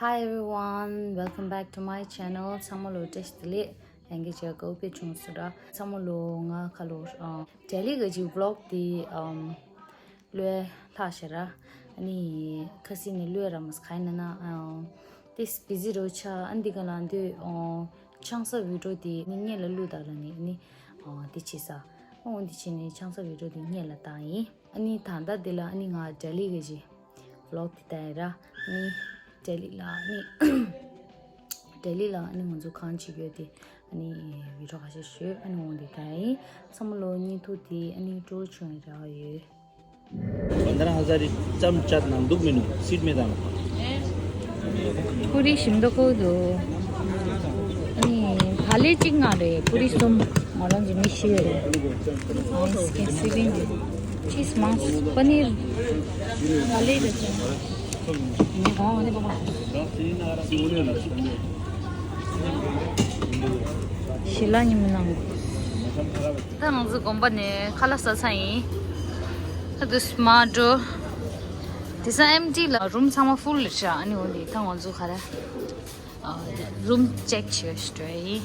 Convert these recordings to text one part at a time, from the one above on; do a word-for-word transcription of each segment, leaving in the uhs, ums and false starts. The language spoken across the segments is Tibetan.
Hi everyone, welcome back to my channel. ཚང་མ་ལོ་བཀྲ་ཤིས་བདེ་ལེགས། ཡང་བསྐྱར་མཇལ་དགོས་པའི་བྱུང་སོང་ར། ཚང་མ་ལོ་ང་ཁ་ལོ་ཨ་ལྡི་ལི་ག་ཅིག་vlog དེ་ཨམ་ལོས་ལྷག་ཤ་ར། ཨ་ནི་ཁ་སི་ནས་ལོས་ར་མ་ཁ་ཡིན་ན་ཨམ་དེ་busy རོ་ཆ། ཨ་འདི་ག་ལ་འདོད་ཨོ་ཆང་ས་video དེ་ནི་སྔོན་ལ་བླུགས་དང་ལ་ནི་ཨ་ནི་ཨོ་དེ་བྱེད་ས། ཨོ་འདི་བྱེད་ནི་ཆང་ས་video དེ་སྔོན་ལ་བཏང་ཡིན། ཨ་ནི་ད་ལྟ་འདི་ལ་ཨ་ནི་ང་ལྡི་ལི་ག་ཅིག་vlog དེ་བལྟས་ར། ཨ་ནི་ལྡི་ལི་ལ་ཨ་ནི་ལྡི་ལི་ལ་ཨ་ནི་ང་ཚོ་གང་བྱེད་ཡོད་དེ་ཨ་ནི་video ཁ་ཤས་ཞུས། ཨ་ནི་འོང་དེ་བལྟས་ཡིན། ཚང་མ་ལོ་བརྙན་ཐུང་དེ་ཨ་ནི་སྤྲོ་བྱུང་ར་ཡོད། पन्ध्र हजार चमचम नंदुक मेनू सीट में दाम। पूरी शिमदो को दो। अनि भाले चिक ना रे, पूरी सुम, मोरन जी मिशी रे। इसके सीलिंग, चीज मांस, पनीर, भाले बच्चे। मैं गाँव वाले बाबा। शिला निमनांग। ད་ང་ཚོ་དགོན་པ་ནས་ཁ་ལག་ཟ་ཚར་ཡིན། ད་དུ་སྨ་འགྲོ། དེ་སང་ཨེམ་ཊི་ལ་རུམ་ཚང་མ་ཧྥུལ་རེད་ཤག་ཨ་ནི་འོ་འདི་ད་ང་ཚོ་ག་རེ་རུམ་ཅེག་བྱེད་ཤི་འགྲོ་ཡིན།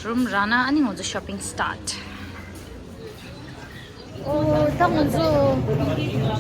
རུམ་རག་ན་ཨ་ནི་ང་ཚོ་ཤོ་པིང་སི་ཊཱར་ཊི། ཨོ་ད་ང་ཚོ་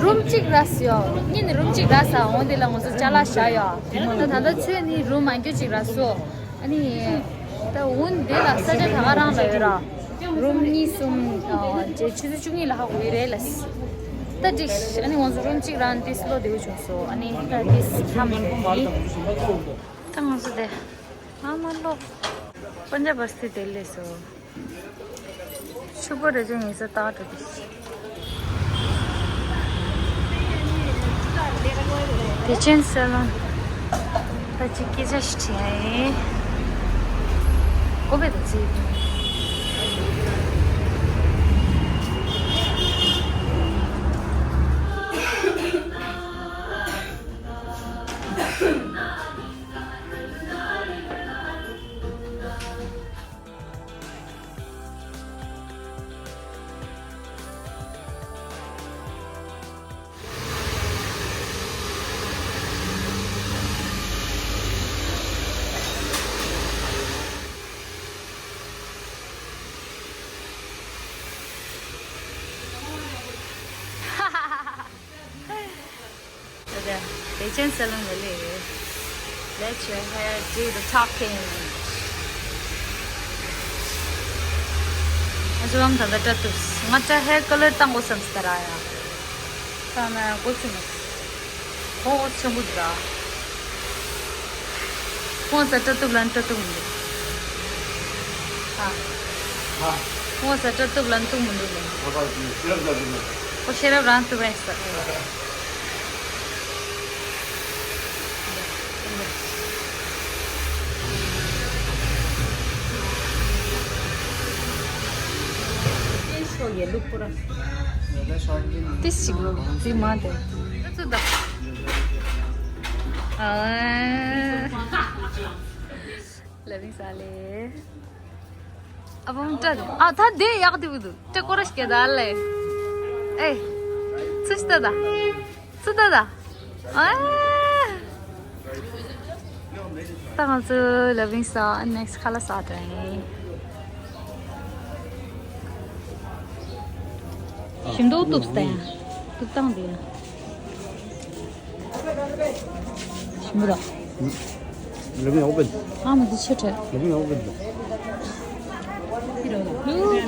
རུམ་གཅིག་རག་སོང་ཡོད། གཉིས་ནས་རུམ་གཅིག་རག་སོང་། འོ་འདི་ལ་ང་ཚོ་ཅ་ལག་བཞག་ཡོད། ད་ད་ལྟ་ཚོས་ནི་རུམ་མང་རྒྱུ་གཅིག་རག་སོང་། ཨ་ནི་ད་འོ་འདི་ལ་ས་ཆ་ད་ག་རང་ལ་ཡོད་ར། རུམ་གཉིས་གསུམ་ཨ་ཆུ་ཚོད་བཅུ་གཉིས་ལ་ཧ་གོ་གི་རེད་ལ། ད་འགྲིག་ཨ་ནི་ང་ཚོ་རུམ་གཅིག་རག་ཏིས་ལོ་དེ་བྱུང་སོང་། ཨ་ནི་ད་ཏིས་ཁམ་ཡིན། ད་ང་ཚོ་དེ་ཨ་མ་ལོ་པན་ཇབ་བ་སྟི་དེ་ལས་སོ། ཕྱུག་པོ་རེ་ཅན་ཡིན་ས་ཏག་ཏག་རེད། དེ་ཅན་སེ་ལོན། ད་ཅི་སྐད་ཆ་ཞིག་དྲིས་ཡ་ཡིན། ཨོ་བེ་ད་ཅི། དེ་ཅན་སེ་ལོན་ལ་ལས། Let your hair do the talking. ང་ཚོ་ལམ་ད་ལྟ་བཀྲ་ཐུབ། ང་ཚོ་ཧེར་ཀ་ལར་བཏང་དགོས་བསམ་སྟེ་ར་ཡ། ད་ན་གོ་ཆུ་མ། ཧོ་ཧོ་ཆེན་པོ་འདུག་ར། ཁོང་ས་བཀྲ་ཐུབ་ལན་བཀྲ་ཐུབ་མི་འདུག་ཨ། ཁོང་ས་བཀྲ་ཐུབ་ལན་ཐུབ་མི་འདུག་ལན། ཁོ་ཤེས་རབ་རང་ཐུབ་རེད་ས། ཏིས་ཞིག་ལོ་དེ་མ་དེ། ཨ། ལ་མི་ས་ལེ། ཨ་བོང་ཏྲ། ཨ་ད་དེ་ཡག་དེ་བུ་དུ་ཏྲ་ཀོ་ར་ཤ་ད་ལེ། ཨེ། ཚུ་ཤ་ད་ད། ཚུ་ད་ད། ཨ། ད་ང་ཚོ་ལ་བིང་ས་ནེག་སི་ཁ་ལ་ས་ཏྲ་ཡིན། ཞིམ་མདོག་གཏུབ་སྟེ། གཏུབ་སྟངས་དེ། ཞིམ་པོ་ར། ལ་བིང་ཡག་པོ་བེད། ཨ་མ་འདི་ཆེ་ཏྲ། ལ་བིང་ཡག་པོ་བེད།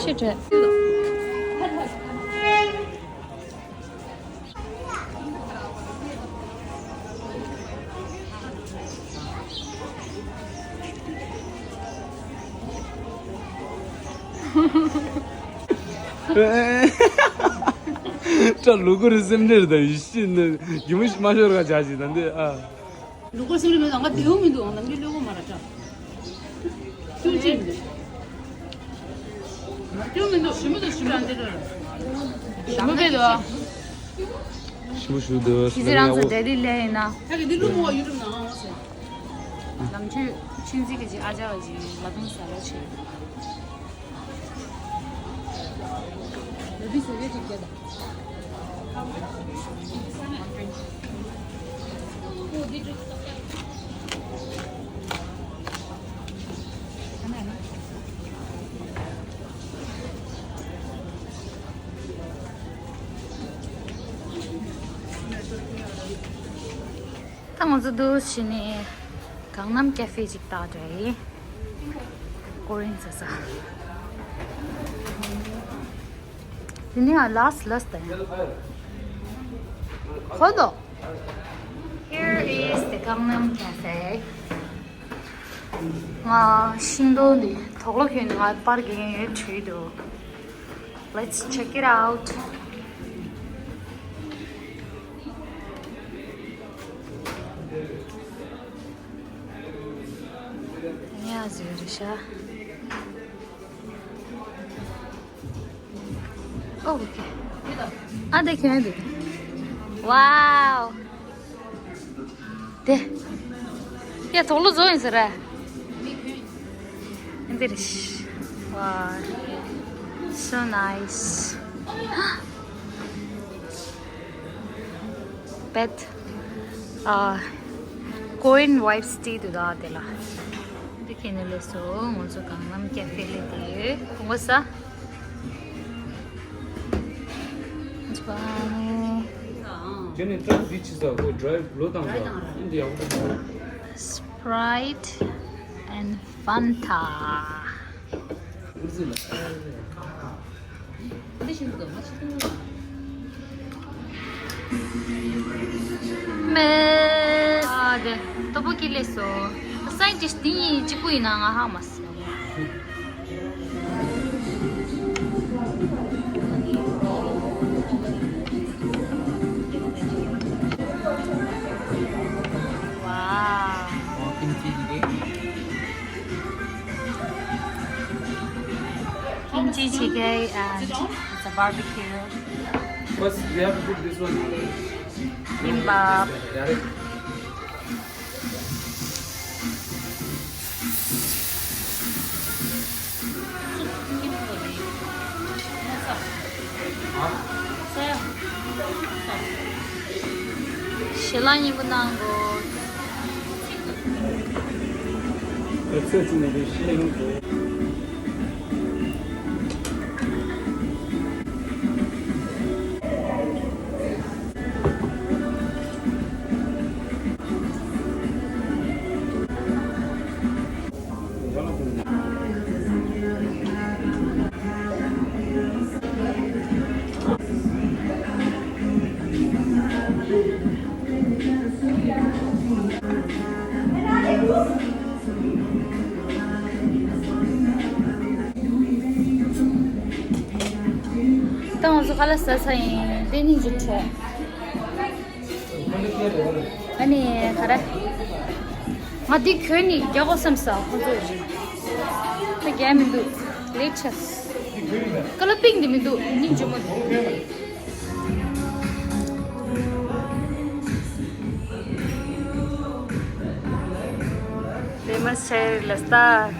ཆེ་ཏྲ། ཏྲ་ལུ་གུ་རི་སེམས་ནེར་དང་ཡིད་ཤེས་ནི་རྒྱུ་མི་མ་ཤོར་ག་བྱ་ཞིག་དང་འདི་ཨ། ལུ་གུ་སེམས་ནེར་མེད་དང་ང་དེའུ་མི་འདུག་ང་ནམ་རྒྱུན་ལུ་གུ་མ་ར་ཏྲ། ཅུང་ཅིག་མི་འདུག་ཅུང་མི་འདུག་ཞིམ་པོ་འདུག་ཞིམ་པོ་འདི་ར། ཞིམ་པོ་བེད་དོ། ཞིམ་པོ་ཞུ་འདུག་ཁྱི་ཚེ་རང་ཚོ་འབྲེལ་ལི་ལས་ཡིན་ན། ད་གི་འདི་ལུ་མོ་ཡུ་ཊུབ་ནང་ཨང་ཟེར། ལམ་ཆུ་ཆུན་ཚིག་གི་ཅིག་ཨ་ཅག་གི་ཅིག་ལ་དུང་ཟ་ལ་ཆེ། ལ་དུང་ཟ་གི་ཅིག་སྐད་དང་། ཁོ་འདི་ཀྲུག་ཏོག་ཀྱག་ང་ཚོ་འདུག་བྱས་ནས་གང་ནམ་ཀེ་ཧྥེ་ཅིག་བལྟ་འདྲ་ཡིན། ཀོ་རིན་ཟ་ས། དེ་ནས་ཨ་ལཱསི་ལཱསི་ད་ཡིན། ཁོ་དོ། Here is the Gangnam Cafe. ང་ཤིང་སྡོང་འདི་དོག་ལོ་ཁྱོན་ནས་ང་པར་གྱི་ཡོད་བྲིས་འདུག Let's check it out. ཡ་ཟེར་རེད་ཤག་ཨོ་ཨོ་ཁེ། ཨ་དེ་ཁྱོད་འདུག Wow. དེ། ཡ་དོག་ལོ་བཟོ་ཡིན་ཟེར་ར། འདི་རེད། Wow. So nice. Bet. ཨ། Korean vibes སྟེར་འདུག་ད་དེ་ལ། འདི་ཁྱེད་ནས་ལས་སོ་ང་ཚོ་གང་ལམ་ཀེ་ཧྥེ་ལས་དེ་ཡོད་གོང་གོ་ས། ཇི་པ་ནི། ཁྱེད་ནས་ཏྲ་འདི་ཆི་ཟ་གོ་ཌ་རའི་ལོ་དང་ཟ་འདི་ཡག་པོ། Sprite and Fanta. མེ། ཨ་དེ་ཏོ་པོ་ཀི་ལེ་སོ། སའིན་ཊིསི་ཊི་དེ་གཉིས་གཅིག་པུ་ཡིན་ན་ང་ཧ་མ་སོང་། Wow. Kimchi jjigae and it's a barbecue. First, we have to put this one. Kimbap. ཞལ་ལག་མཉེས་པོ་གནང་དགོས། ད་ང་ཚོ་ཁ་ལག་ཟ་ཚར་ཡིན། དེ་ནས་འཇུ་འཕྲོད། ཨ་ནི་ག་རེ། ང་འདི་གྱོན་ནས་རྒྱག་དགོས་བསམ་ས་ཁོ་ཚོ་རེད། ད་རྒྱག་མི་འདུག་ལེ་ཆ། ཀ་ལ་པིང་འདི་མི་འདུག་སྙིང་རྗེ་མོ་འདུག Famous cherry lastar.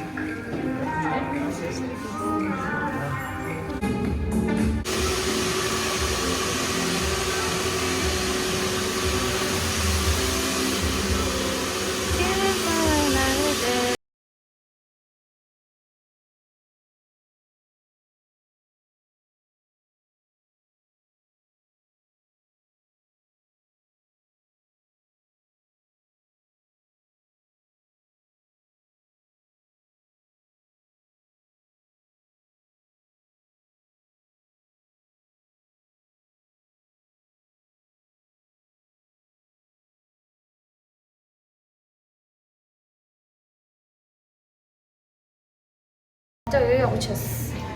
ཅག་ཡོད་ཡག་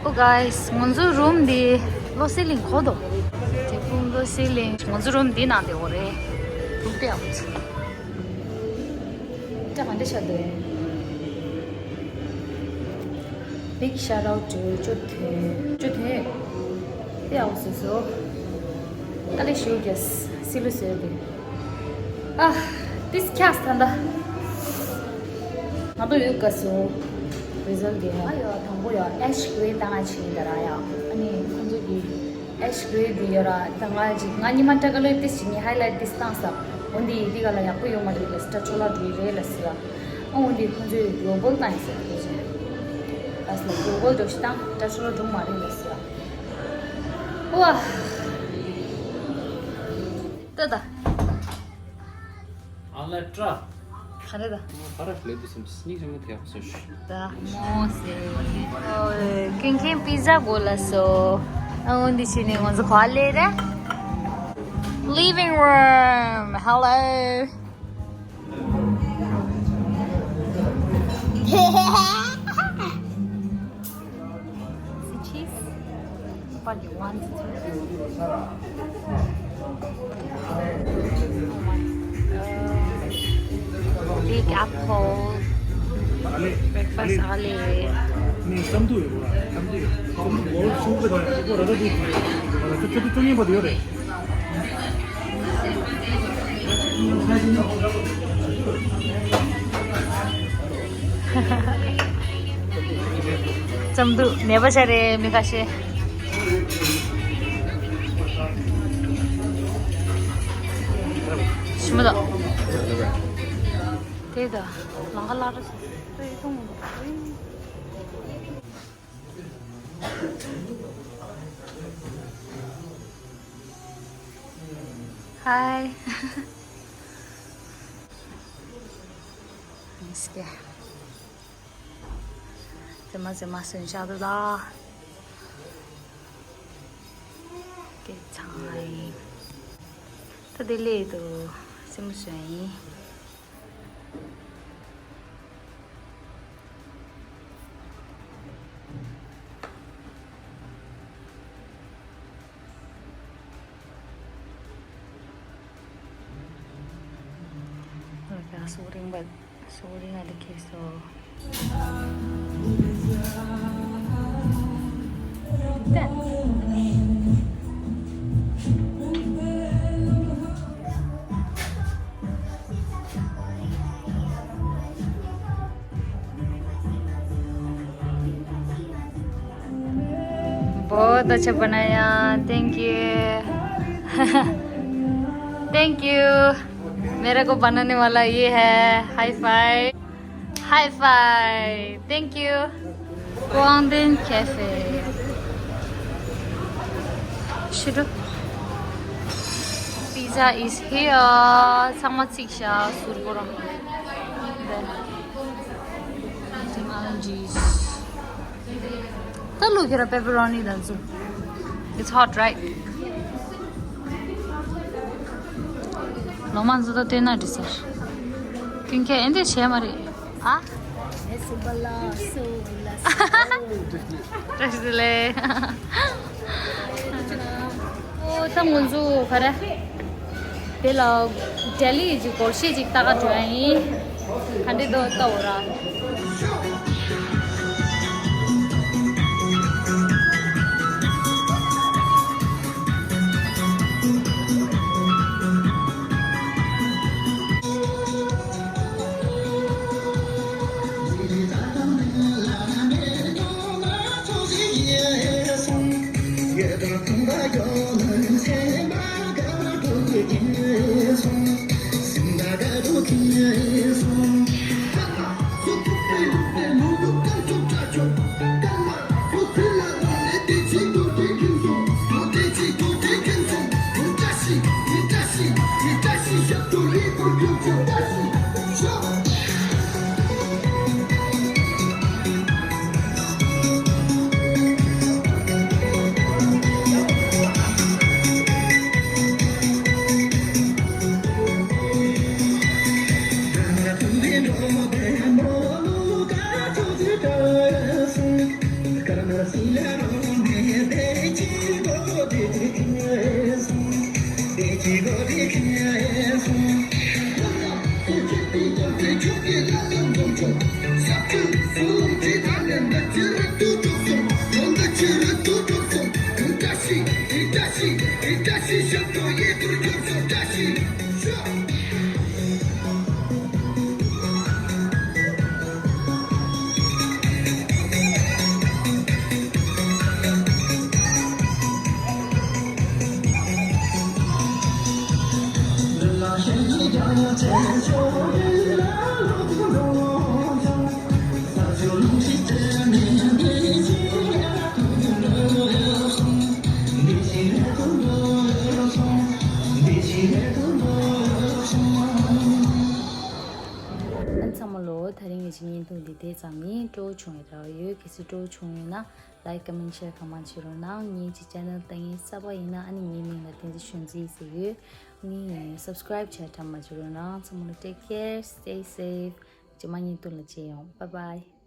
པོ་བྱས། Oh guys, ང་ཚོའི་རུམ་འདི་ལོ་སི་ལིང་གོ་དོ། དེ་ཕུང་ལོ་སི་ལིང་ང་ཚོའི་རུམ་འདི་ནང་དེ་འོ་རེད། ཐུག་པའི་ཡག་པོ་བྱས། ཅག་གང་འདྲ་ཆགས་འདུག Big shout out to ཅོ་ཐོན། ཅོ་ཐོན། དེ་ཡག་པོ་བཟོས་སོ། ཨ་ལེ་ཞུ་རྒྱུ་སི་ལུ་བཟོས་ཏེ། ཨ། ཏིས་ཁྱགས་ཐ་ད། ང་ཚོ་ཡོད་དཀའ་སོ། རི་ཛལ་དེ་ཡ་ཡོ་དང་པོ་ཡོ་ཨེཤ་གྷི་རེ་བཏང་ང་ཆེ་ཡིན་ད་ར་ཡ། ཨ་ནི་ཁོང་ཚོ་གི་ཨེཤ་གྷི་རེ་དེ་ཡོ་ར་ད་ང་ཅིག་ང་ཉི་མ་ཏྲ་ཀ་ལོས་ཏིས་ཅིག་ངས་ཧའི་ལའིཊ་ཏིས་བཏང་ས། འོན་ཏེ་འདི་ག་ལ་ཡག་པོ་ཡོད་མ་རེད་ལ་སི་ཏྲ་ཆོ་ལ་འགྲོ་ཡི་རེད་ལ་སི་ཡ། ཨ་འོན་ཏེ་ཁོང་ཚོས་གློ་བལ་བཏང་ཡིན་ས་དེ་ཅན། ཨ་སི་ལ་གློ་བལ་འགྲོ་ཞིག་བཏང་ཏྲ་ཆོ་ལ་འགྲོ་མ་རེད་ལ་སི་ཡ། ཝ། ཏ་ཏ། ཨ་ ལ་ཀྲ། ག་རེ་ད། ཧ་ར་ལེ་དུ་སམ་སི་ནིག་རང་ཐེ་ཡག་སོ་ཤི། ད་མོ་སེ། ཨོ་ཀུན་མཁྱེན་པི་ཛ་གོ་ལ་སོ། ཨ་འོན་ཏེ་ཕྱི་ནས་ང་ཚོ་ག་ལེ་རེད། Living room. Hello. Is it cheese? What do you want? Big apple. Breakfast ཨ་ལེ། ནས་ཙམ་དུ་ཡོད་པ་ཙམ་དུ་ཡོད་ཙམ་དུ་བོར་ཤུགས་པ་དང་ཁོ་ར་ད་དུ་ཁྱོད་དུ་ཅུང་ཡིན་པ་དུ་ཡོད་རེད། ཙམ་དུ་ནད་པ་ཆ་རེ་མི་ཁ་ཤས། ཤི་མ་དང་། དེ་ད་ལང་ཀ་ལ་ར་སོ་སོ་ཡི་ཐོང་མ་དང་། Hi. Miss ke. Tema tema sun sha da. Ke chai. Ta de le do. Sim sun. Okay, sorry, but sorry, I like it so. बहुत अच्छा बनाया, thank you। Thank you। मेरे को बनाने वाला ये है, high five। High five। Thank you। Guangdian Cafe. ཤི་འགྲོ། Pizza is here. ཚང་མ་ཚིག་ཤག་ཟུར་པོ་རང་། Technologies. ད་ལོ་ཁྱེད་ར་pepperoni དང་ཚུ། It's hot, right? ལོ་མང་ཚོ་ད་ལྟོས་ན་འདྲི་ཟེར། ཀུན་ཁྱེད་ཨེ་འདྲས་བྱས་མ་རེད། ཨ། བཀྲ་ཤིས་བདེ་ལེགས། ཨོ་ད་ང་ཚོ་ག་རེ། དེ་ལ་ལྡི་ལི་ཡི་སྒོར་གཞས་ཅིག་ལྟ་ག་འགྲོ་ཡ་ཡིན། ག་འདྲས་འདུག་ལྟ་འོ་ར། ངེད་ཀྱི་བརྙན་ཐུང་འདི་དེ་ཙམ་ཡིན། སྤྲོ་བོ་བྱུང་བའི་རེ་བ་ཡོད། གལ་སྲིད་སྤྲོ་བོ་བྱུང་ཡོད་ན་like, comment, share གང་མང་བྱེད་རོགས་གནང་། ངེད་ཀྱི་channel ལྟ་མཁན་གསར་པ་ཡིན་ན་ཨ་ནི་ངའི་མིང་ལ་བསྟན་འཛིན་ཆོས་འཛིན་ཟེར་ཡོད། ཨ་ནི་subscribe བྱས་དྲན་མ་བྱེད་རོགས་གནང་། ཚང་མ་ལ་take care, stay safe. རྗེས་མ་བརྙན་ཐུང་ལ་མཇལ་ཡོང་། Bye bye.